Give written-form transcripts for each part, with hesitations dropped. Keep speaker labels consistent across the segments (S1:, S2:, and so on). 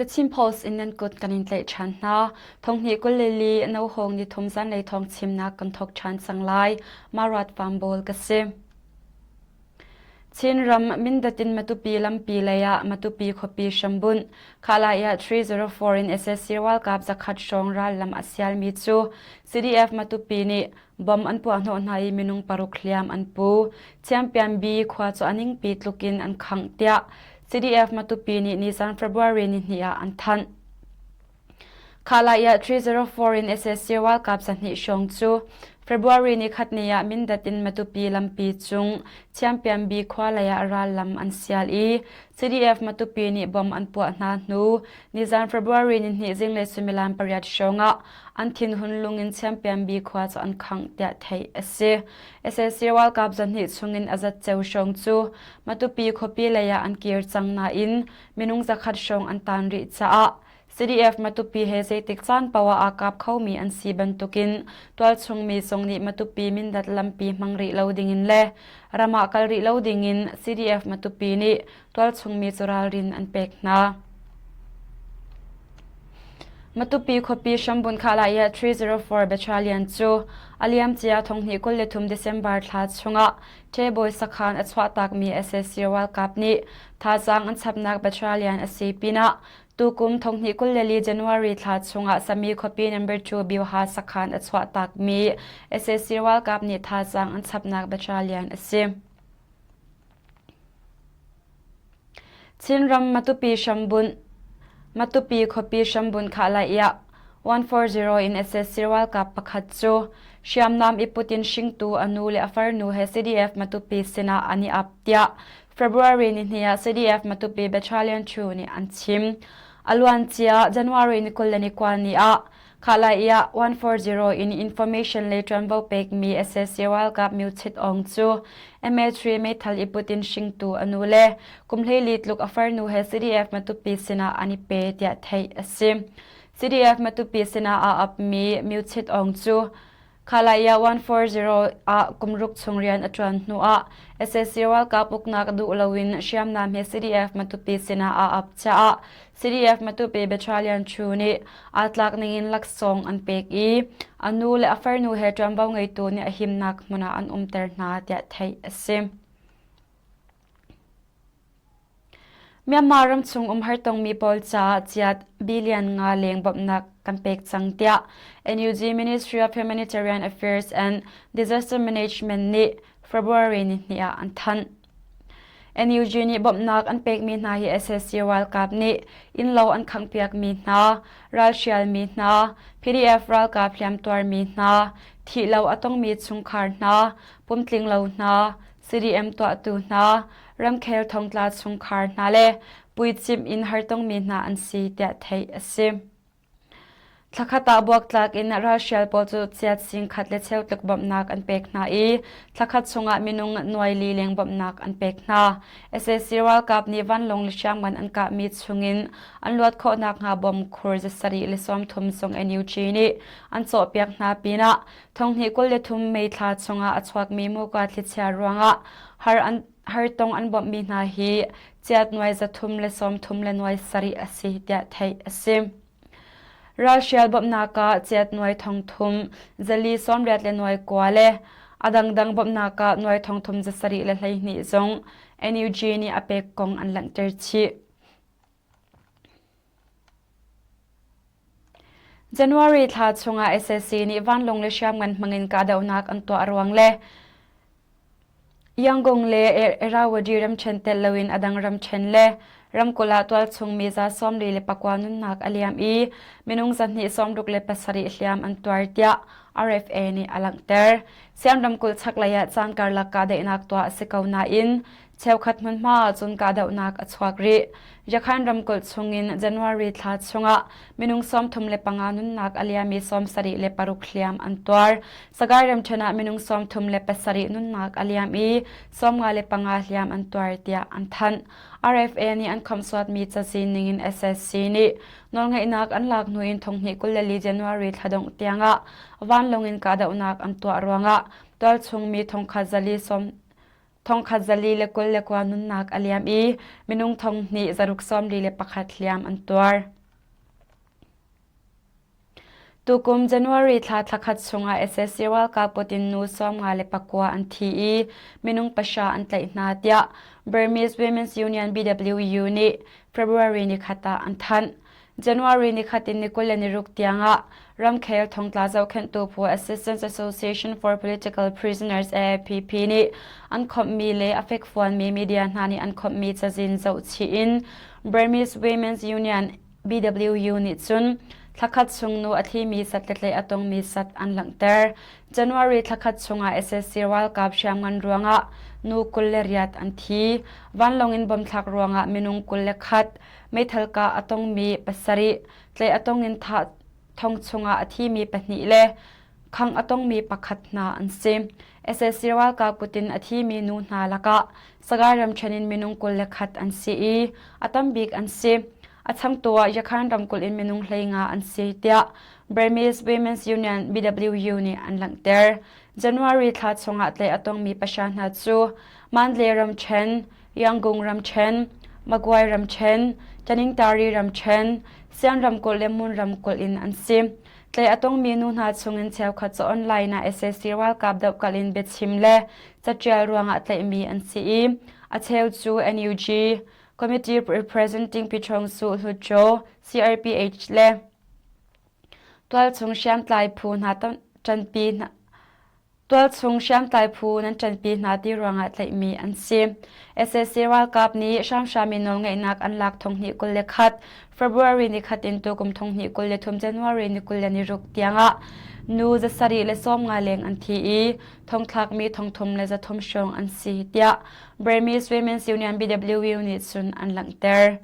S1: The Chin Post in nan kut kan in tlaih ṭhan hna. Thonghnih 22 no hawng ni thum zanlei thawng chimnak kan thawk ṭhan cang lai. Marat Fambawl ka si. Chinram Mindat in Matupi lampi lei ah Matupi khuapi hrambunh Khalai 304 in sac ralkap zakhat hrawng rallam a sialmi cu CDF Matupi nih Bom an puahhnawh hna i minung paruk hliam an pu. Chiampianbi khua cu a ningpi tluk in an khangh tiah CDF Matupi nih nizan February nihnih ah an thanh. Khalai 304 in sac ralkap 200 hrawng cu February ni khat ni ah Mindat in Matupi lampi cung Chiampianbi khua lei ah rallam an sial i CDF Matupi nih bom an puah hna hnu nizan February nihnih zinglei suimilam pariat hrawng ah an thinhun lung in Chiampianbi khua cu an khangh tiah theih a si. Sac ralkap zahnih chungin a zatceo hrawng cu Matupi khuapi lei ah an kir cang nain minung zakhat hrawng an taan rih caah CDF Matupi he zeitik caan paoh ah aa kap khomi an si bantukin tualchung mi zong nih Matupi Mindat lampi hmang rih lo dingin le ram ah kal rih lo dingin CDF Matupi nih tualchung mi cu ralrin an pek hna. Matupi khuapi Hrambun Khalaya 304 Battalion cu a liamcia thonghnih 23 December thla chungah Ṭebawi sakhan a chuahtakmi sac ralkap nih thazaang an chapnak battalion a si pinah tukum thonghnih 24 January thla chungah Sami khuapi number 2 Bioha sakhan a chuahtakmi sac ralkap nih thazaang an chapnak battalion a si. Chinram Matupi hrambunh Matupi khuapi hrambunh Khalaiah 140 in sac ralkap pakhat cu hriamnam i put in hringtu a nu le a farnu he CDF Matupi sinah an i ap tiah February nihnih ah CDF Matupi Battalion 2 nih an chim. A luancia January ni 21 ni ah Khalai 140 in information le ṭuanvo pekmi sac ralkap Myo Chit Aung cu MA3 meithal i put in hringtu a nu le kum 14 tluk a farnu he CDF Matupi sinah an i pe tiah theih a si. CDF Matupi sinah aa apmi Myo Chit Aung cu Khalaya 140 ah kumruk chung rian a ṭuan hnuah sac ralkap uknak duh loin hriamnam he CDF Matupi sinah aa ap caah CDF Matupi Battalion Chu nih aa tlak ningin laksawng an pek i a nu le a farnu he ṭuanvo ngeitu nih a himnak hmun ah an umter hna tiah theih a si. Myanmar ramchung um hartongmi pawl caah chiat billion nga leng bawmhnak kan pek cang tiah NUG Ministry of Humanitarian Affairs and Disaster Management nih February nihnih ah an thanh. NUG nih bawmhnak an pekmi hna hi sac ralkap nih innlo an khanghpiakmi hna, ralhrialmi hna, PDF ralkap hliamtuarmi hna, thihlo a tongmi chungkhar hna, pumtling lo hna, CDM tuahtu hna, ramkhel thongtla chungkhar hna le puicimh in hartongmi hna an si tiah theih a si. Thlakhat ah buaktlak in ralhrial pawl cu chiat sing khat le cheu tluk bawmhnak an pek hna i thlakhat chungah minung nuai li leng bawmhnak an pek hna. sac ralkap nih vanlawng le hriamngan an kahmi chungin an luat khawh nakhnga bom khur 730 zong NUG nih an cawhpiak hna pinah Thonghnih 23 May thla chungah a chuakmi muka thlichia ruangah har an hartong an bawmhmi hna hi chiat nuai zathum le sawmthum le nuai sarih a si tiah theih a si. Ralhrial bawmhnak ah chiat nuai thongthum zali sawmriat le nuai kua le a dangdang bawmhnak ah nuai thongthum zasarih le 12 zong NUG nih a pek kong an langhter chih. January thla chungah sac nih vanlawng le hriamngan hmangin kahdohnak an tuah ruang le Yangon le Irrawaddy ramṭhen telh loin a dang ramṭhen le ramkulh ah tualchung mi za 44 nunnak a liam i minung 267 hliam an tuar tiah RFA nih a langhter. Siam ramkulh chaklei ah caan karlak kahdaihnak tuah a si ko nain Cheukhat hmunhma ahcun kahdohnak a chuak rih. Yakhan ramkulh chungin January thla chungah minung 35 nunnak a liam i 76 hliam an tuar. Sagaing ramṭhen ah minung 37 nunnak a liam i 55 hliam an tuar tiah an thanh. RFA nih an khomhsuatmi cazin ningin SSC nih nawlngeihnak an lak hnu in thonghnih 24 January thla dongh tiangah vanlawng in kahdohnak an tuah ruangah tualchung mi thongkhat zali sawm. Thongkhat 429 nunnak a liam i minung thonghnih zaruk 41 hliam an tuar. Tukum January thla thlakhat chungah sac ralkap kut in nu 59 an thi i minung pahra an tlaih hna tiah Burmese Women's Union BWU nih February nikhat ah an thanh. January nikhat in ni 26 tiangah ramkhel thongtla zohkhenhtu phu Assistance Association for Political Prisoners AAPP nih an khawmhmi le a fekfuanmi media hna nih an khawmhmi cazin zohchih in Burmese Women's Union BWU nih cun thlakhat chung nu a thimi sat le tlaih a tongmi sat an langhter. January thlakhat chungah sac ralkap hriamngan ruangah nu 28 an thi. Vanlawng in bomb thlak ruangah minung 21, meithal kah a tongmi pasarih, tlaih a tong in thah thong chungah a thimi pahnih le khangh a tongmi pakhat hna an si. Sac ralkap kut in a thimi nu hna lakah Sagaing ramṭhen in minung 21 an si i a tam bik an si. A changtu ah Yakhan ramkulh in minung 15 an si tiah Burmese Women's Union BWU nih an langhter. January thla chungah tlaih a tongmi pahra hna cu Mandalay ramṭhen, Yangon ramṭhen, Magway ramṭhen, Taningtari ramṭhen, Sian ramkulh le Mun ramkulh in an si. Tlaih a tongmi nu hna chungin cheukhat cu online ah sac ralkap dohkalh in biachim le caṭial ruangah tlaihmi an si i a cheu cu NUG, Committee Representing Pichong Su Hluttaw, CRPH le tualchung hriamtlai phu hna ṭanpi hna Tualchung hriamtlai phu nan ṭanpi hna ti ruangah tlaihmi an si. Sac ralkap nih hramhram in nawlngeihnak an lak 2021 February nikhat in tukum 2023 January ni 26 tiangah nu 750 leng an thi i thongthlakmi 3,300 hrawng an si tiah Burmese Women's Union BWU nih cun an langhter.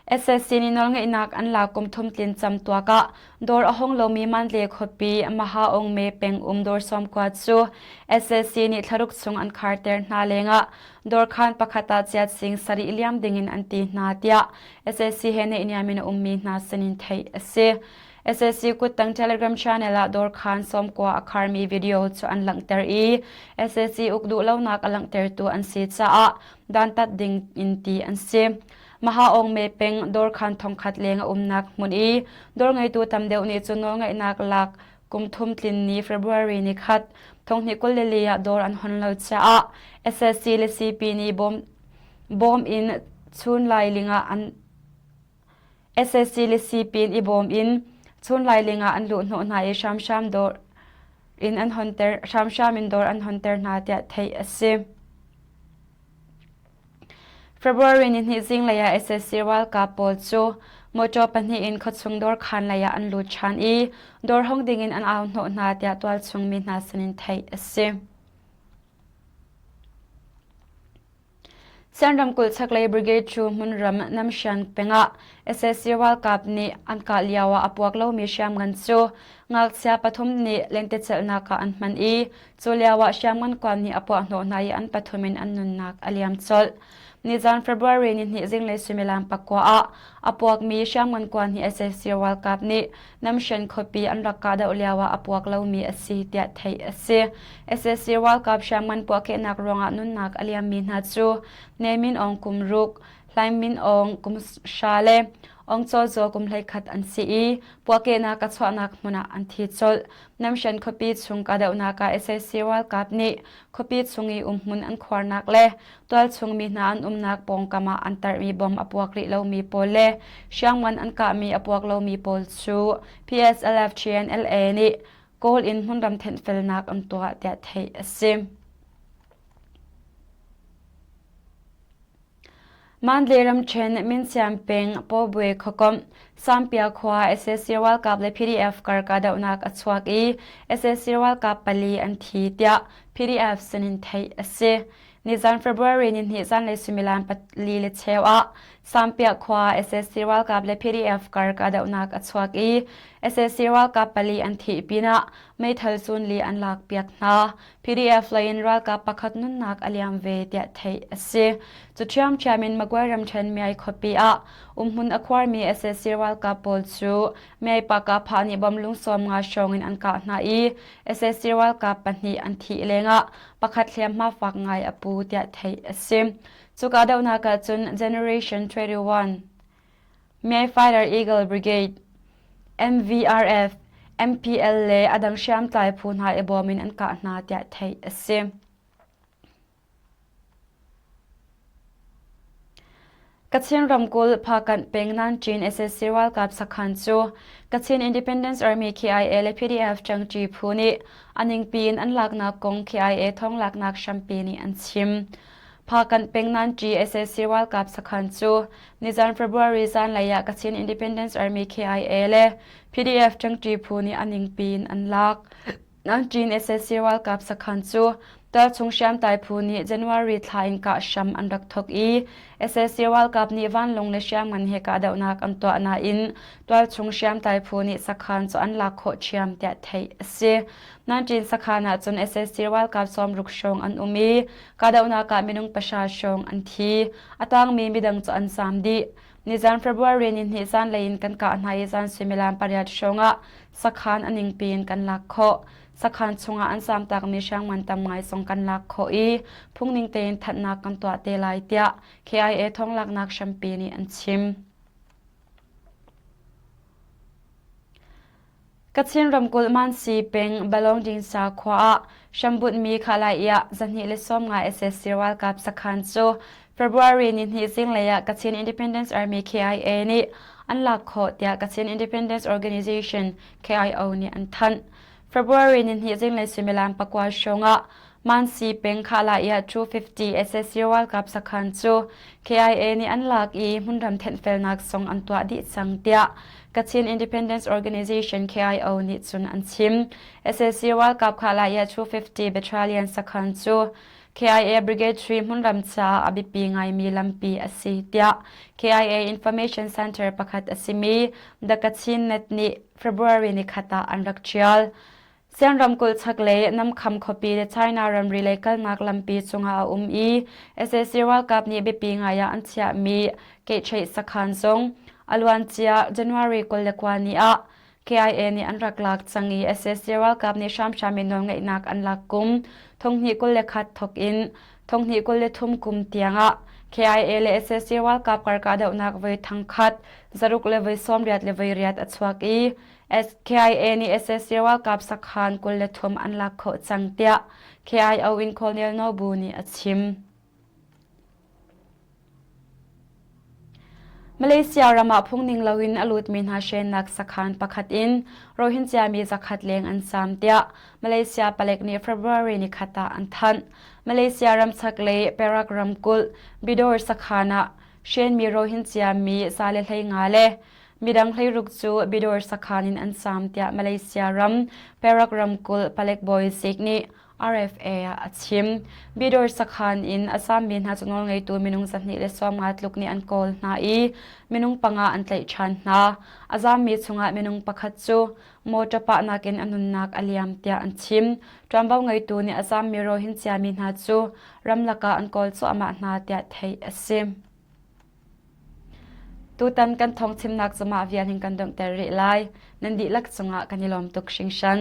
S1: Sac nih nawlngeihnak an lak kum thum tlin cam tuak ah dawr a hong lomi Mandalay khuapi Mahaung Me peng um dawr sawmkua cu sac nih thlaruk chung an kharter hna lengah dawrkhan pakhat ah chiat sing sarih liam dingin an ti hna tiah sac he naihniam in a ummi hna sinin theih a si. Sac kuttang Telegram channel ah dawrkhan sawmkua a kharmi video cu an langhter i sac uk duhlonak a langhtertu an si caah dantat ding in ti an si. Mahaong Me peng dawrkhan thongkhat leng a umnak hmun i dawr ngeitu tam deuh nih cun nawlngeihnak lak kum thum tlin ni February ni khat thonghnih 22 ah dawr an hon lo caah sac le CP nih bawm bawm in chun lailing ah an Sac le sipin i bawm in chunlailing ah an luhhnawh hna i hramhram dawr in an honter hramhram in dawr an honter hna tiah theih a si. February ni hnih zinglei ah sac ralkap pawl cu motor pahnih in khuachung dawr khaan lei ah an lut ṭhan i dawr hong ding in an au hnawh hna tiah tualchung mi hna sinin theih a si. Sian ramkulh chaklei brigade cu hmunram Namshan peng ah sac ralkap nih an kah lio ah a puak lomi hriamngan cu ngakchia pathum nih lentecelhnak ah an hman i cu lio ah hriamngan kuan nih a puahhnawh hna i an pathum in an nunnak a liam colh. Nizan February nihnih zinglei suimilam pakua ah a puakmi hriamngan kuan hi sac ralkap nih Namshan khuapi an rak kahdoh lio ah a puak lomi a si tiah theih a si. Sac ralkap hriamngan puahkehnak ruangah nunnak a liammi hna cu Ne Min Aung kum ruk, Hlaing Min Aung kum hra le Aung Chaw Zaw kum 11 an si i puahkehnak a chuahnak hmun ah an thi colh. Namshan khuapi chung kahdohnak ah sac ralkap nih khuapi chung i umhmun an khuarnak le tualchung mi hna an umnak pawngkam ah an tarhmi bom a puak rih lomi pawl le hriamngan an kahmi a puak lomi pawl cu PSLF TNLA nih Kawl in hmunram thenhfelnak an tuah tiah theih a si. Mandalay ramṭhen Minsiam peng Pawbwe khuakomh Sampia khua sac ralkap le PDF kar kahdohnak a chuak i sac ralkap pali an thi tiah PDF sinin theih a si. Nizan February nihnih zanlei suimilam pali le cheu ah Sampiah khua sac ralkap le PDF kar kahdohnak a chuak i sac ralkap pali an thih pinah meithal cun li an lakpiak hna. PDF lei in ralkap pakhat nunnak a liam ve tiah theih a si. Cu ṭhiamṭhiam in Magway ramṭhen Myai khuapi ah umhmun a khuarmi sac ralkap pawl cu Myai Pakapha nih bom lung 50 hrawng in an kah hna i sac ralkap pahnih an thih lengah pakhat hliamhma fak ngai a pu tiah theih a si. Cu kahdohnak ah cun Generation 21 Myai Fighter Eagle Brigade MVRF, MPL le a dang hriamtlai phu hna i bawm in an kah hna tiah theih a si. Kachin ramkulh Phakanh peng Nanchin sac ralkap sakhan cu Kachin Independence Army KIA le PDF ṭangṭi phu nih a ningpi in an laknak kong KIA thawnglaknak hrampi nih an chim. Phakanh peng Nanṭi sac ralkap sakhan cu nizan February zanlei ah Kachin Independence Army KIA le PDF ṭangṭi phu nih a ningpi in an lak. Nanchin sac ralkap sakhan cu tualchung hriamtlai phu nih January thla in kah hram an rak thawk i sac ralkap nih vanlawng le hriamngan he kahdohnak an tuah nain tualchung hriamtlai phu nih sakhan cu an lak khawh ṭhiam tiah theih a si. Nanchin sakhan ah cun sac ralkap 60 hrawng an um i kahdohnak ah minung pahra hrawng an thi. A tangmi midang cu an zaam dih. Nizan February ni hnih zanlei in kan kah hna i zan suimilam pariat hrawng ah sakhan a ningpi in kan lak khawh. Sakhan chungah an zamtakmi hriamngan tam ngai zong kan lak khawh i phungning tein thanhnak kan tuah te lai tiah KIA thawnglaknak hrampi nih an chim. Kachin ramkulh Mansi peng Balongdingsa khua ah hrambunhmi Khalaiah 250 sac ralkap sakhan cu February nihnih zinglei ah Kachin Independence Army KIA nih an lak khawh tiah Kachin Independence Organization KIO nih an thanh. February nihnih zinglei suimilam pakua hrawng ah Mansi peng Khalaiah 250 sac ralkap sakhan cu KIA nih an lak i hmunram thenhfelnak zong an tuah dih cang tiah Kachin Independence Organization KIO nih cun an chim. Sac ralkap Khalaiah 250 Battalion sakhan cu KIA Brigade 3 hmunram caah a biapi ngaimi lampi a si tiah KIA Information Center pakhat a simi The Kachin Net nih February nikhat ah an rak ṭial. Sian ramkulh chaklei Namkham khuapi le China ramri lei kalnak lampi cungah a um i sac ralkap nih biapi ngai ah an chiahmi Kehcheih sakhan zong a luancia January 29 ni ah KIA nih an rak lak cang i sac ralkap nih hramhram in nawlngeihnak an lak kum 2021 thawk in 2023 kum tiangah KIA le sac ralkap kar kahdohnak voi thangkhat zaruk le voi sawmriat le voi riat a chuak i KIA nih sac ralkap sakhan 23 an lak khawh cang tiah KIO in Colonel Nobu nih a chim. Malaysia ram ah phungning loin a lutmi hna hrennak sakhan pakhat in Rohingya mi zakhat leng an zaam tiah Malaysia palek nih February nikhat ah an thanh. Malaysia ram chaklei Perak ramkulh Bidor sakhan ah hrenmi Rohingya mi 115 le Midang hleiruk cu Bidor sakhan in an zaam tiah Malaysia ram Perak ramkulh palek bawi zik nih RFA ah a chim. Bidor sakhan in a zaammi hna cu nawlngeitu minung 250 tluk nih an kawl hna i minung panga an tlaih ṭhan hna. A zaammi chungah minung pakhat cu mawṭaw pahnak in a nunnak a liam tiah an chim. Ṭuanvo ngeitu nih a zaammi Rohingya mi hna cu ramlak ah an kawl cuahmah hna tiah theih a si. Tutan kan thawngchimnak cu mah vial hin kan donghter rih lai. Nan dihlak cungah kan i lawm tuk hringhran.